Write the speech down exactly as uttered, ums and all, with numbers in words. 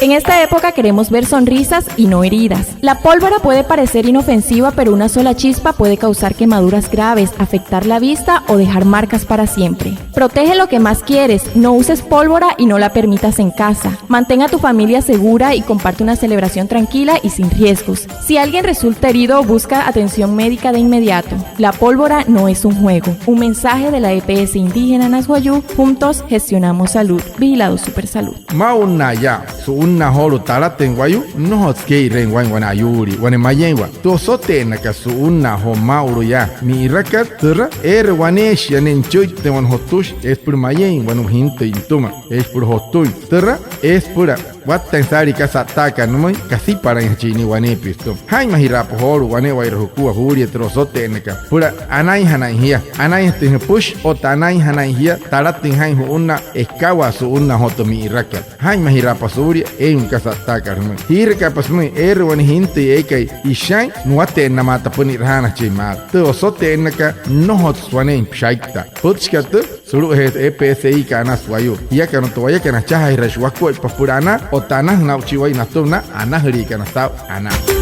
En esta época queremos ver sonrisas y no heridas. La pólvora puede parecer inofensiva, pero una sola chispa puede causar quemaduras graves, afectar la vista o dejar marcas para siempre. Protege lo que más quieres, no uses pólvora y no la permitas en casa. Mantén a tu familia segura y comparte una celebración tranquila y sin riesgos. Si alguien resulta herido, busca atención médica de inmediato. La pólvora no es un juego. Un mensaje de la E P S Indígena Anas Wayuu. Juntos gestionamos salud. Vigilado Supersalud. Maa'ulu yaa su'unnaa joolu'u talatüin wayuu, nnojotsü kee'ireein waa'in wane ayuulii, wane mayeeinwaa. Tü osote'ennakat su'unnaa joo maa'ulu yaa mi'irakat, türa eere waneeshia ne'e nüchüitte'e wane jotüshi, eesü süpüla mayeein wane jintüi nütüma, eeshi süpüla jotüin. Türa eesü süpüla wattain saalii kasa a'ttaakat nümüin, kasipalainjachin nia waneepia sütüma. Jaa'inmajiraapa joolu'u wane'ewai jukua juulia tü osote'ennakat süpüla anainjanain jia, anainjatüin jüpüshi otta anainjanain jia talatüin jaa'in ju'unnaa ekawaa su'unnaa joo tü mi'irakat. Jaa'inmajiraapa suulia eein kasa a'ttaakat jümüin. Jiiraka'apa sümüin eere wane jintüi eekai ishain, nuwate'ennamaata süpüla ni'rajaanajachin maalü. Tü osote'ennakat nnojotsü waneein püshaittaa. Pütchikat tüü sulu'ujee E P S I kat Anas Wayuu. Jiakana otta wayakana, achajaajiraashii wakuaippa süpüla anaa otta anajüna aa'uchii wayuu natüma na anajüliikana saa'u anaa.